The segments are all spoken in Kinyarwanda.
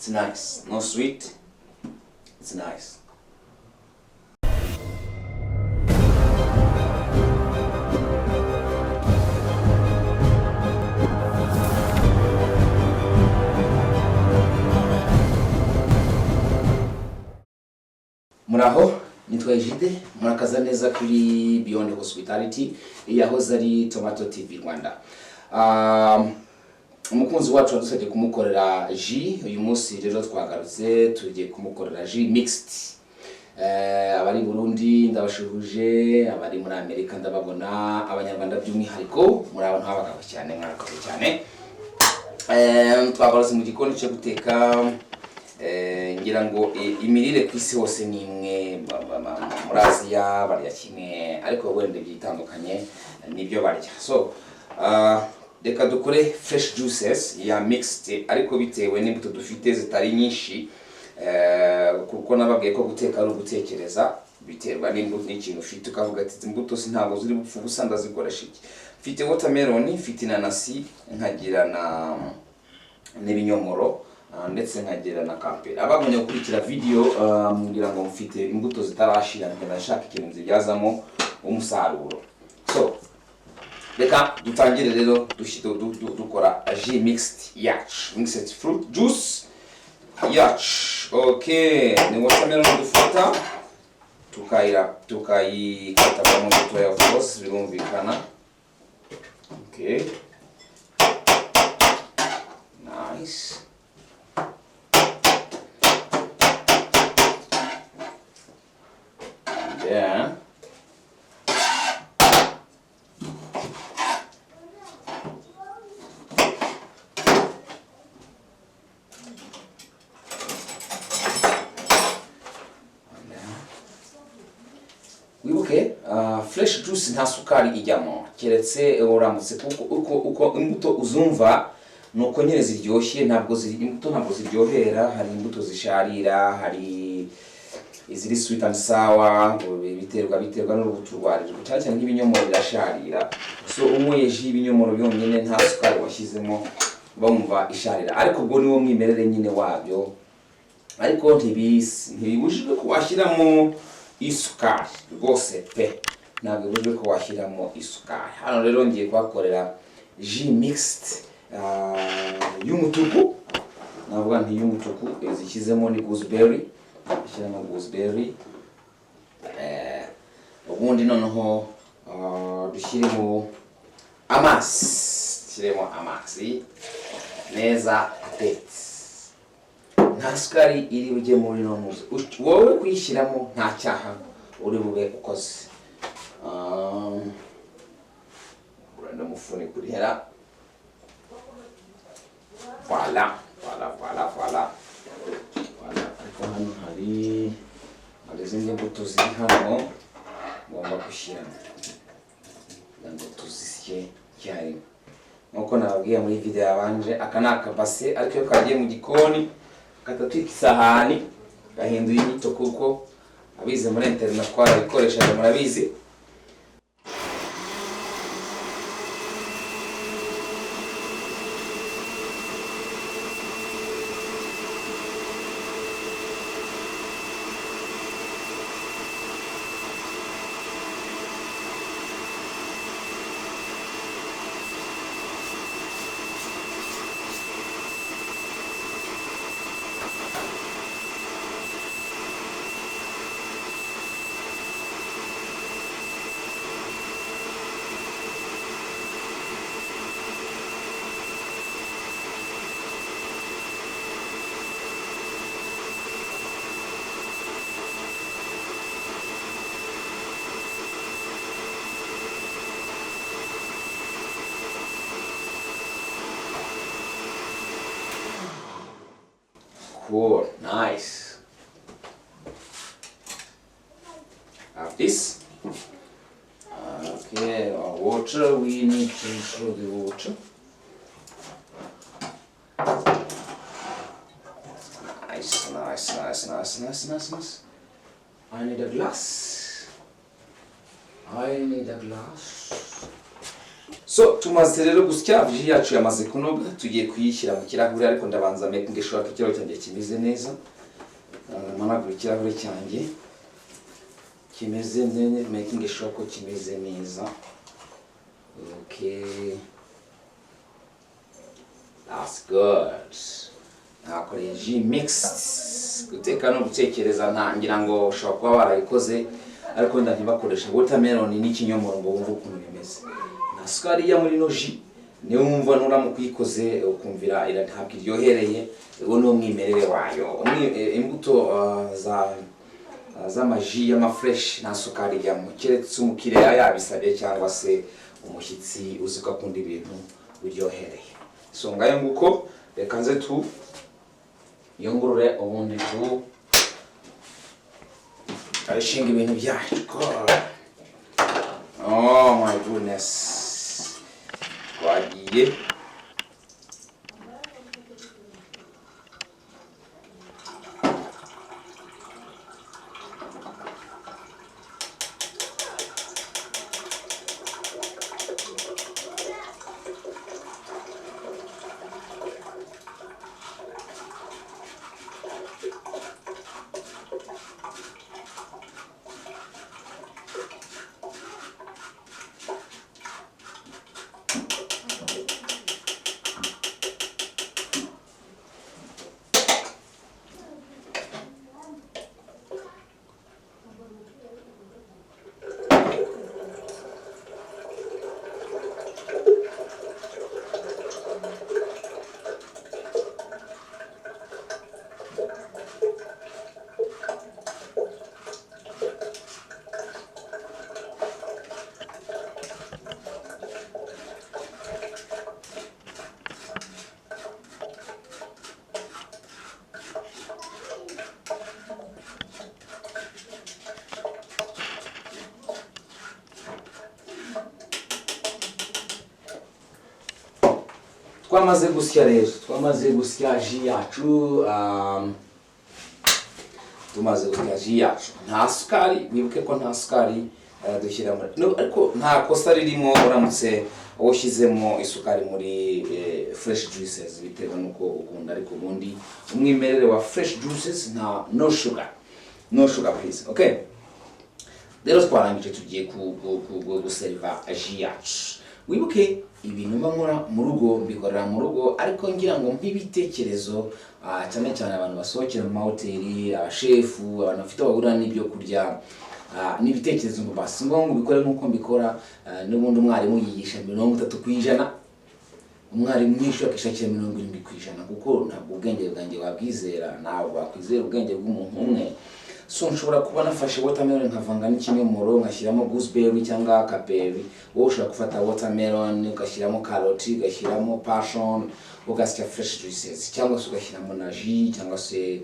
It's nice, no sweet, it's nice. Muraho, nitwa Egide, murakaza neza kuri Beyond Hospitality yahoze ari Tomato TV Rwanda. Umukunzi wacu wadusabye kumukorera jus. Uyu munsi rero twagarutse, tugiye kumukorera jus mixed. Abari Burundi ndabashuhuje, abari muri Amerika ndababona, Abanyarwanda by'umwihariko muri abantu b'abagabo cyane, mwarakoze cyane. Twagarutse mu gikoni cyo guteka. Ngira ngo imirire ku isi hose ni imwe. Muri Aziya barya kimwe, ariko wenda byitandukanye nibyo barya. So reka dukore fresh juices ya mixed, ariko bitewe n'imbuto dufite zitari nyinshi, kuko nababwiye ko guteka ari ugutekereza, biterwa n'imbuto n'ikintu ufite, ukavuga ati: "Izi mbuto si ntabwo ziri bupfe ubusa, ndazikoresha iki?" Mfite watermelon, mfite inanasi, nkagira na n'ibinyomoro, ndetse nkagira na kamperi. Abagumye gukurikira video, mbwira ngo mfite imbuto zitarashira, ngenda nshaka ikintu nzibyazamo umusaruro. So reka dutangire rero dukora jus mixed yacu, mixed fruit juice yacu. Okay, ni watermelon dufata tukayira, tukayikatamo dutoya, of course birumvikana. Okay, nice. And then wibuke, fresh juice nta sukari ijyamo, keretse uramutse, kuko uko imbuto uzumva nuko nyine ziryoshye. Ntabwo ziri, imbuto ntabwo ziryohera. Hari imbuto zisharira, hari iziri sweet and sour, biterwa n'urubuto urwo arirwo. Cyane cyane nk'ibinyomoro birasharira, so unyweye jus y'ibinyomoro byonyine nta sukari washyizemo, bumva isharira, ariko ubwo niwo mwimerere nyine wabyo. Ariko ntibibujijwe ko washyiramo isukari rwose pe, ntabwo bibujijwe ko washyiramo isukari. Hano rero ngiye kuhakorera jus mixed y'umutuku. Navuga nti y'umutuku zishyizemo ni gooseberry, shyiramo gooseberry. Ubundi noneho dushyiremo amazi, dushyiremo amazi neza atetse. Nta sukari iri bujye muri no muzi. Wowe kuyishyiramo nta cyaha uri bube ukoze. Urenda umufuniko urihera. Voilà, voilà, voilà, voilà, voilà. Ariko hano hari izindi mbuto ziri hano ngomba gushyiramo kugira ngo tuzisye icyarimwe. Nkuko nababwiye muri video yabanje, aka ni akabase, ariko iyo kagiye mu gikoni katatwika isahani, gahindura inyito, kuko abize muri internet twarabikoreshaga, murabizi. Cool, nice. Have this. Okay, our water, we need to show the water. Nice, nice, nice, nice, nice, nice, nice. I need a glass. I need a glass. So So tumaze rero gusya, jus yacu yamaze kunoga, tugiye kuyishyira mu kirahure, ariko ndabanza making sure ko ikirahure cyanjye kimeze neza. Managura ikirahure cyanjye kimeze neza, making sure ko kimeze neza. Okay, that's good. Nakoreye jus mixed. Guteka no gutekereza, ntangira ngo ushobora kuba warayikoze ariko wenda ntibakoresha watermelon n'ikinyomoro ngo wumve ukuntu bimeze. Nta sukari ijya muri ino jus. Niyo wumva nuramuka uyikoze ukumvira ntabwo iryohereye, uwo ni umwimerere wayo. Imbuto za z'amajus y'amafresh nta sukari ijyamo, keretse umukiriya yabisabye cyangwa se umushyitsi uzi ko akunda ibintu biryohereye. So ngayo nguko, reka nze tu yungurure, ubundi tu arishinga ibintu byacu. God. Oh my goodness, twagiye. Twamaze gusya rero, twamaze gusya jus yacu. Tumaze gusya jus yacu, nta sukari. Wibuke ko nta sukari dushyira muri no, ariko nta kosa ririmo uramutse ushyizemo isukari muri fresh juices, bitewe n'uko ukunda. Ariko ubundi umwimerere wa fresh juices nta, no sugar, no sugar please. Okay, rero twarangije, tugiye guseriva jus yacu. Wibuke ibintu mba nkora mu rugo, mbikorera mu rugo, ariko ngira ngo nk'ibitekerezo, cyane cyane abantu basohokera mu mahoteli, abashefu, abantu bafite aho bahurira n'ibyo kurya, n'ibitekerezo ngo basi ngombwa ngo ubikore nk'uko mbikora. N'ubundi umwarimu yigisha 30%, umwarimu mwinshi akishakira 70%, kuko ntabwo ubwenge bwanjye wabwizera, ntabwo wakwizera ubwenge bw'umuntu umwe. So nshobora kuba nafashe watermelon nkavanga n'ikinyomoro, ngashyiramo gooseberry cyangwa kaperi. Wowe ushobora gufata watermelon ugashyiramo karoti, ugashyiramo passion, ugasya fresh juices, cyangwa se ugashyiramo na jus, cyangwa se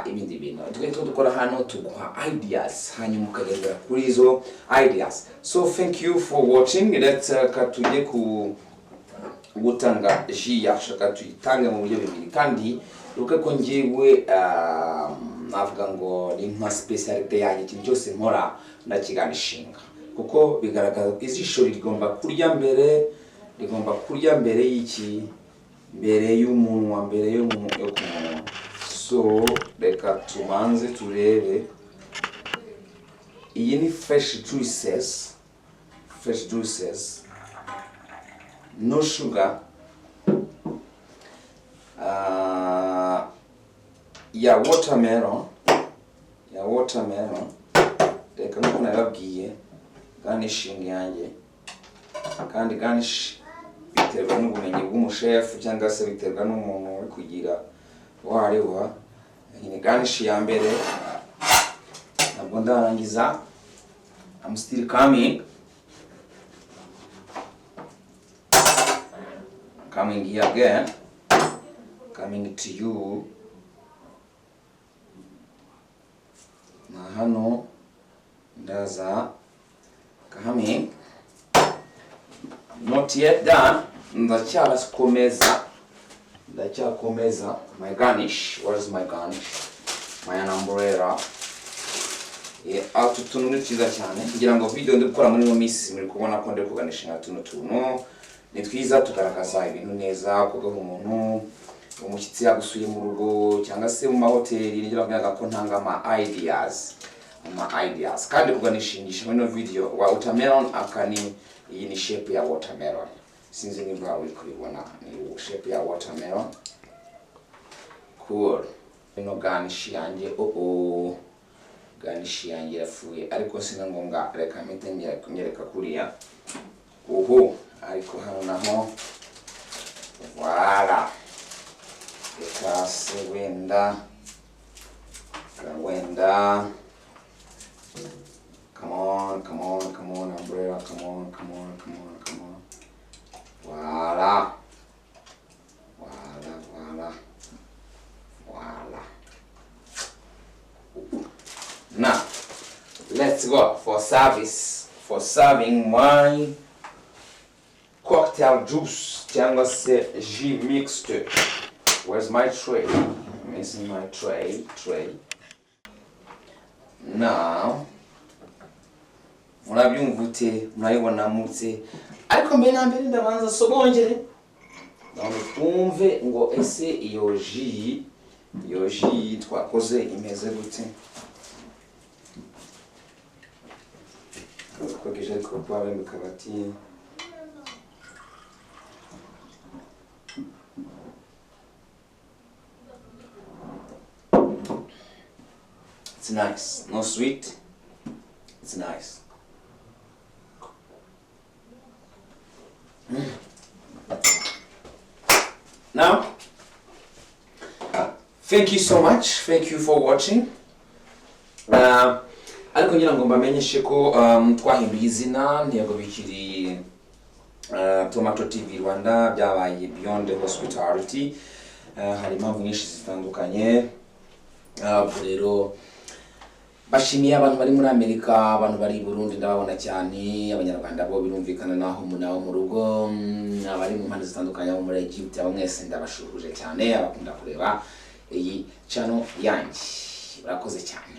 ibindi bintu. Twe two dukora hano, tuguha ideas, hanyuma ukagendera kuri izo ideas. So thank you for watching. Let's tujye ku gutanga jus yacu. Reka tuyitange mu buryo bubiri, kandi wibuke ko njyewe navuga ngo ni nka spécialité yanjye, ikintu cyose nkora ndakiganishinga, kuko bigaragaza ijisho rigomba kurya mbere, rigomba kurya mbere y'iki? Mbere y'umunwa, mbere yo ku munwa. So reka tubanze turebe. Iyi ni fresh juices, fresh juices, no sugar, ya watermelon, ya watermelon. Reka nkuko nababwiye, garnishing yanjye, kandi garnish biterwa n'ubumenyi bw'umushefu cyangwa se biterwa n'umuntu uri kugira uwo ari we. Iyi ni garnish ya mbere. Ntabwo ndarangiza, I'm still coming, coming here again, coming to you. Na hano ndaza, coming, not yet done, ndacyakomeza, ndacyakomeza. My garnish, where is my garnish? My umbrella. Utu tuntu ni twiza cyane. Ngira ngo video ndi gukora muri ino minsi muri kubona ko ndi kuganisha tuno tuntu ni twiza, tugaragaza ibintu neza, kugaha umuntu umushyitsi yagusuye mu rugo cyangwa se mu mahoteli. Ngira ngo ko ntanga ama ideas kandi kuganishingisha muri ino video wa watermelon. Aka ni, iyi ni shape ya watermelon, sinzi niba uri kubibona, ni shape ya watermelon. Cool. Ino garnish yanjye, oh, garnish yanjye irapfuye, ariko si na ngombwa, reka mpite nyereka kuriya uhu. Ariko hano naho, voilà, reka se wenda, wenda, come on, come on, come on, umbrella, come on, come on, come on, come on. Voilà, voilà, voilà, voilà. Now let's go for service, for serving my cocktail juice cyangwa se jus mixte. Where's my tray? I'm missing my tray. Now murabyumva ute? Murabibona mutse? Ariko mbere na mbere ndabanza sogongere, ndabanza twumve ngo ese iyo jus twakoze imeze gute. Twagejeje ariko kuba bari mu kabati. It's nice, no sweet. It's nice. Now, thank you so much. Thank you for watching. Ariko ngira ngo mbamenyeshe ko twahinduye izina, ntego bikiri Tomato TV Rwanda, byabaye Beyond the Hospitality. Hari impamvu nyinshi zitandukanye. Ubwo rero bashimiye abantu bari muri Amerika, abantu bari i Burundi ndababona cyane, Abanyarwanda bo birumvikana naho naho mu rugo, abari mu mpande zitandukanye, abo muri Egypt, abo mwese ndabashuhuje cyane, abakunda kureba iyi channel yanjye, murakoze cyane.